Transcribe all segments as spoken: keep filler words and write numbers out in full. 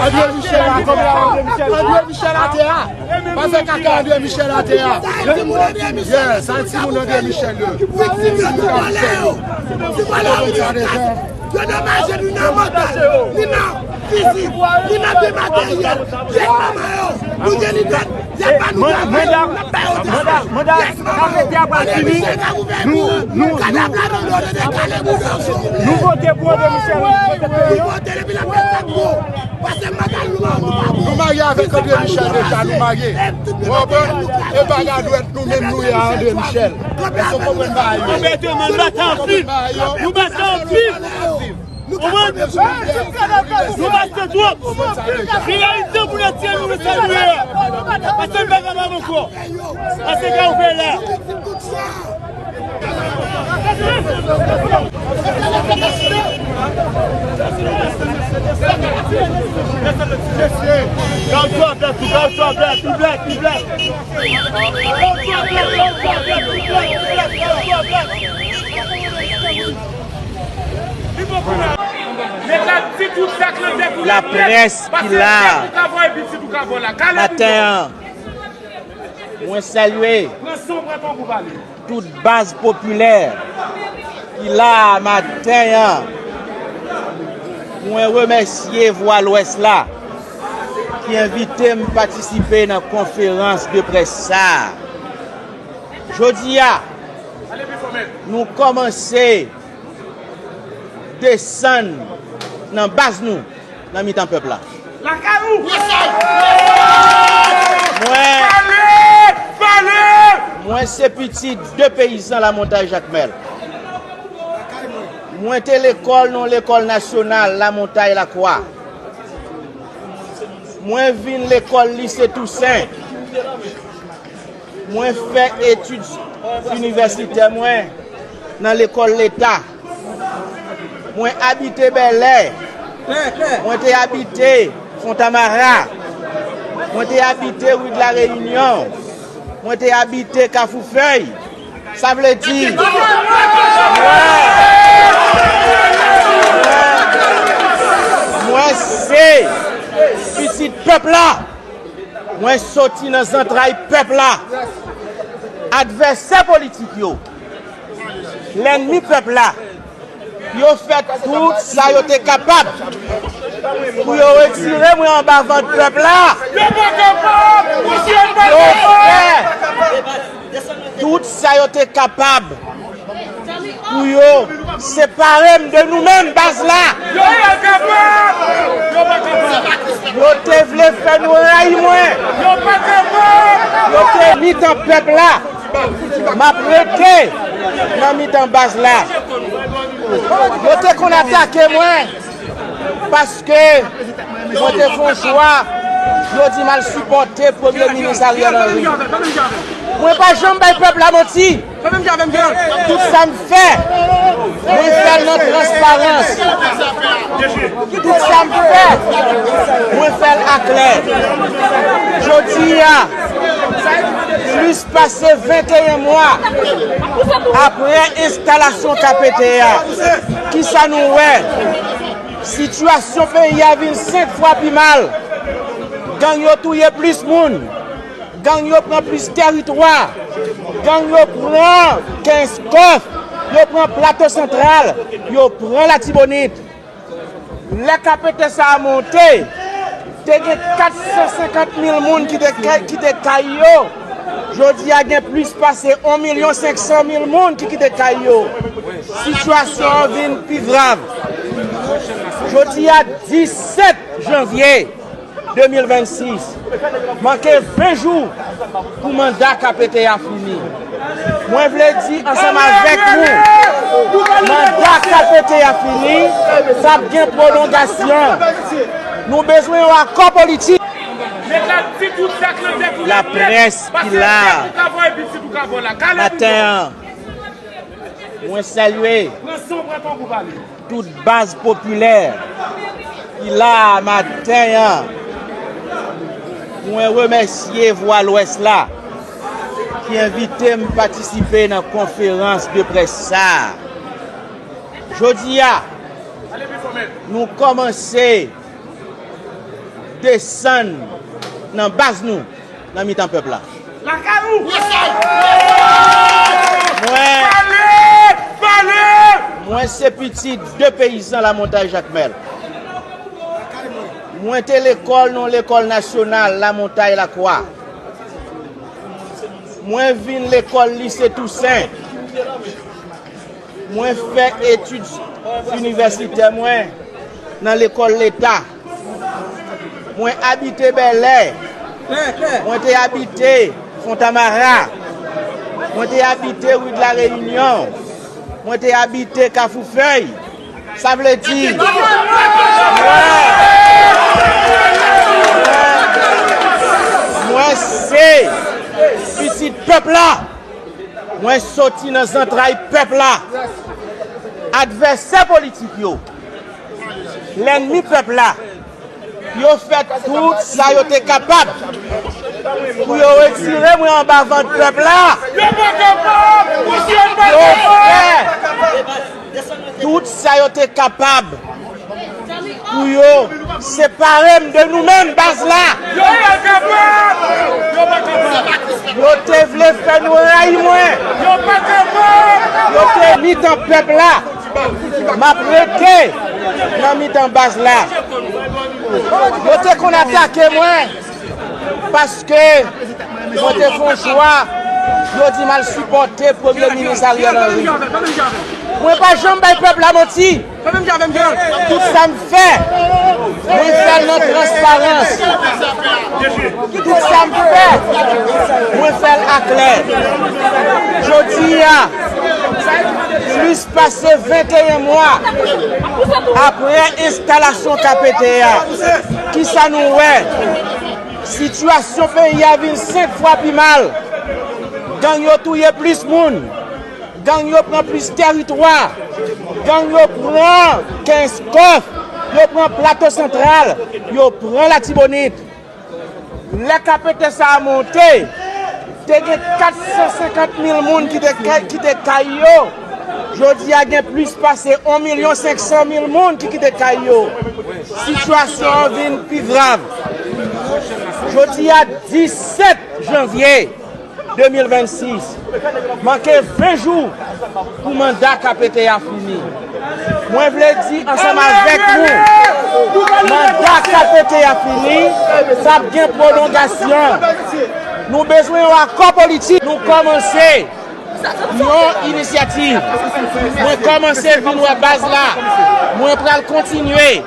André Michel, André Michel atè a. Pa fè kaka André Michel atè a. Yeah, sa timoun André Michel yo. Timoun André Michel yo. Yo domaje nou nan mantal, ni nan fizik, ni nan byen materyèl. Pyès manman yo, nou gen lidè. Y ap ba nou travay, n ap ba yo travay. Pyès manman yo. André Michel ka gouvène nou. Kadav la nan do nou, dekale bouda sou. Nou vote pou André Michel. Nou vote depi l ap fè sa gwo. Pase madanm nou an, nou pa bon. Nou marye avèk André Michel deja, nou marye. Ou konprann? E pa gadwèt nou menm nou ye a André Michel. Èske w konprann bagay yo? Nou mete men, nou mete anpil. Nou mete anpil. Ou konprann? Nou pase twòp. Se reyalite pou nou tire nou nan sa nou ye a. Pase nou pa kapab ankò. Pase ka ou fè la. Laprès ki la maten an, mwen salye tout baz popilè ki la a maten an. Mwen remèsye Vwa Lwès la ki envite m patisipe nan konferans de près sa a. Jodi a, nou kòmanse desann nan baz nou, nan mitan pèp la. Lakay ou! Mwen, mwen se pitit de peyizan Lamontay Jakmèl. Mwen te lekòl nan lekòl nasyonal Lamontay Lakwa. Mwen vin lekòl lise Tousen. Mwen fè etid inivèsitè mwen nan lekòl leta. Mwen abite Bèlè. Mwen te abite Fontamara. Mwen te abite Ri de la Reyinyon. Mwen te abite Kafou Fèy. Sa vle di, mwen, mwen se pitit pèp la. Mwen soti nan zantray pèp la. Advèsè politik yo, lènmi pèp la, yo fè tout sa yo te kapab pou yo retire mwen anba vant pèp la. Yo fè tout sa yo te kapab pou yo separe m de nou menm, baz la. Yo te vle fè nou rayi mwen. Yo te mitan pèp la. M ap rete nan mitan baz la. Yo te konn atake mwen paske mwen te fè yon chwa, yo di m al sipòte Premye Minis Ariel Henry. Mwen pa janm bay pèp la manti. Tout sa m fè, mwen fè l nan transparans. Tout sa m fè, mwen fè l aklè. Jodi a, Plis pase venteyen mwa apre enstalasyon K P T a, kisa nou wè? Sitiyasyon peyi a vin senk fwa pi mal. Gang yo touye plis moun. Gang yo pran plis tèritwa. Gang yo pran Kenskòf. Yo pran Plato Santral. Yo pran Latibonit. Lè K P T sa a monte, te gen kat san senkant mil moun ki te kay, kite kay yo. Jodi a gen plis pase yon milyon senk san mil moun ki kite kay yo. Sitiyasyon an vin pi grav. Jodi a disèt janvye de mil vennsis. Manke ven jou pou manda K P T a fini. Mwen vle di ansanm avèk nou, manda K P T a fini, p ap gen pwolongasyon. Nou bezwen yon akò politik. Laprès ki la maten an, mwen salye tout baz popilè ki la a maten an. Mwen remèsye Vwa Lwès la ki envite m patisipe nan konferans de près sa a. Jodi a, nou kòmanse desann nan baz nou, nan mitan pèp la. Mwen, mwen se pitit de peyizan Lamontay Jakmèl. Mwen te lekòl nan lekòl nasyonal Lamontay Lakwa. Mwen vin lekòl Lise Tousen. Mwen fè etid inivèsitè mwen nan lekòl leta. Mwen abite Bèlè. Mwen te abite Fontamara. Mwen te abite Ri de la Reyinyon. Mwen te abite Kafou Fèy. Sa vle di, mwen, mwen se pitit pèp la. Mwen soti nan zantray pèp la. Advèsè politik yo, lènmi pèp la, yo fè tout sa yo te kapab pou yo retire mwen anba vant pèp la. Yo fè tout sa yo te kapab pou yo separe m de nou menm, baz la. Yo pa kapab! Yo pa kapab! Yo te vle fè nou rayi mwen. Yo pa kapab! Yo te mitan pèp la. M ap rete nan mitan baz la. Yo te konn atake mwen. Paske mwen te fè yon chwa, yo di m al sipòte Premye Minis Ariel Henry. Mwen pa janm bay pèp la manti. Tout sa m fè, mwen fè l nan transparans. Tout sa m fè, mwen fè l aklè. Jodi a, plis pase venteyen mwa apre enstalasyon K P T a, kisa nou wè? Sitiyasyon peyi a vin senk fwa pi mal. Gang yo touye plis moun. Gang yo pran plis tèritwa. Gang yo pran Kenskòf. Yo pran Plato Santral. Yo pran Latibonit. Lè K P T sa a monte, te gen kat san senkant mil moun ki te kay, kite kay yo. Jodi a gen plis pase yon milyon senk san mil moun ki kite kay yo. Sitiyasyon an vin pi grav. Jodi a disèt janvye de mil vennsis. Manke ven jou pou manda K P T a fini. Mwen vle di ansanm avèk nou, manda K P T a fini, p ap gen pwolongasyon. Nou bezwen yon akò politik. Nou kòmanse yon inisyativ. Mwen kòmanse vin wè baz la. Mwen pral kontinye.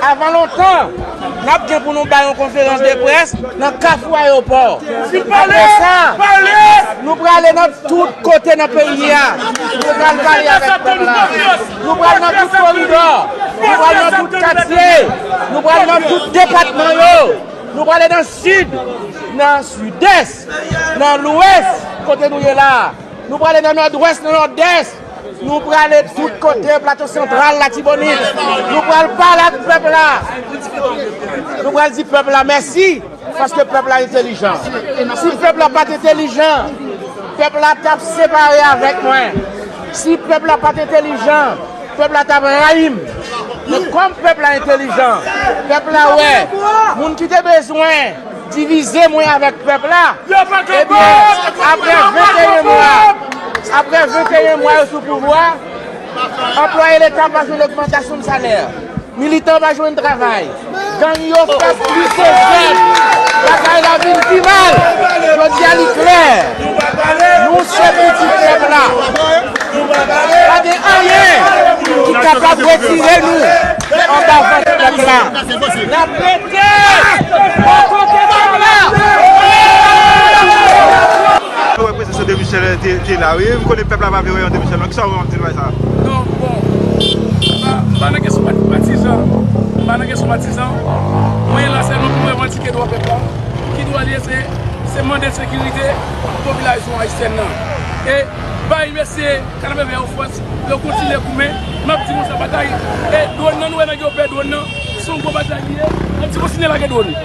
Avan lontan, n ap gen pou nou bay yon konferans de près nan Kafou Ayewopò. Apre sa, nou prale nan tout kote nan peyi a. Nou pral pale avèk pèp la. Nou pral nan tout koridò. Nou pral nan tout katye. Nou pral nan tout depatman yo. Nou prale nan sid, nan sidès, nan lwès, kote nou ye la. Nou prale nan nòdwès, nan nòdès. Nou prale tout kote, Plato Santral, Latibonit. Nou pral pale ak pèp la. Nou pral di pèp la mèsi. Paske pèp la entelijan. Si pèp la pa t entelijan, pèp la t ap separe avèk mwen. Si pèp la pa t entelijan, pèp la t ap rayi m. Men kòm pèp la entelijan, pèp la wè, moun ki te bezwen divize mwen avèk pèp la, ebyen, apre venteyen mwa, apre venteyen mwa yo sou pouvwa, anplwaye leta pa jwenn ogmantasyon de salè. Militan pa jwenn travay. Gang yo fè plis de zèd. Bagay la vin pi mal. Jodi a li klè. Nou se pitit pèp la. Pa gen anyen ki kapab retire nou anba vant pèp la. N ap rete bò kote pèp la. Nou wè prezans André Michel te, te la, wi. M konnen pèp la pa vle wè André Michel, non. Kisa w ap di nou sa? Non, bon, m pa, m pa nan kesyon pa-, patizan. M pa nan kesyon patizan. Mwen la sèlman pou m revandike dwa pèp la. Ki dwa li ye, se, se mande sekirite pou popilasyon ayisyèn nan. E bay mesye Kanapevè yo fòs pou yo kontinye goumen. M ap di konsa, batay e dwòn nan, nou wè nèg yo pè dwòn nan. Se yon gwo batay li ye. M ap di kontinye lage dwòn.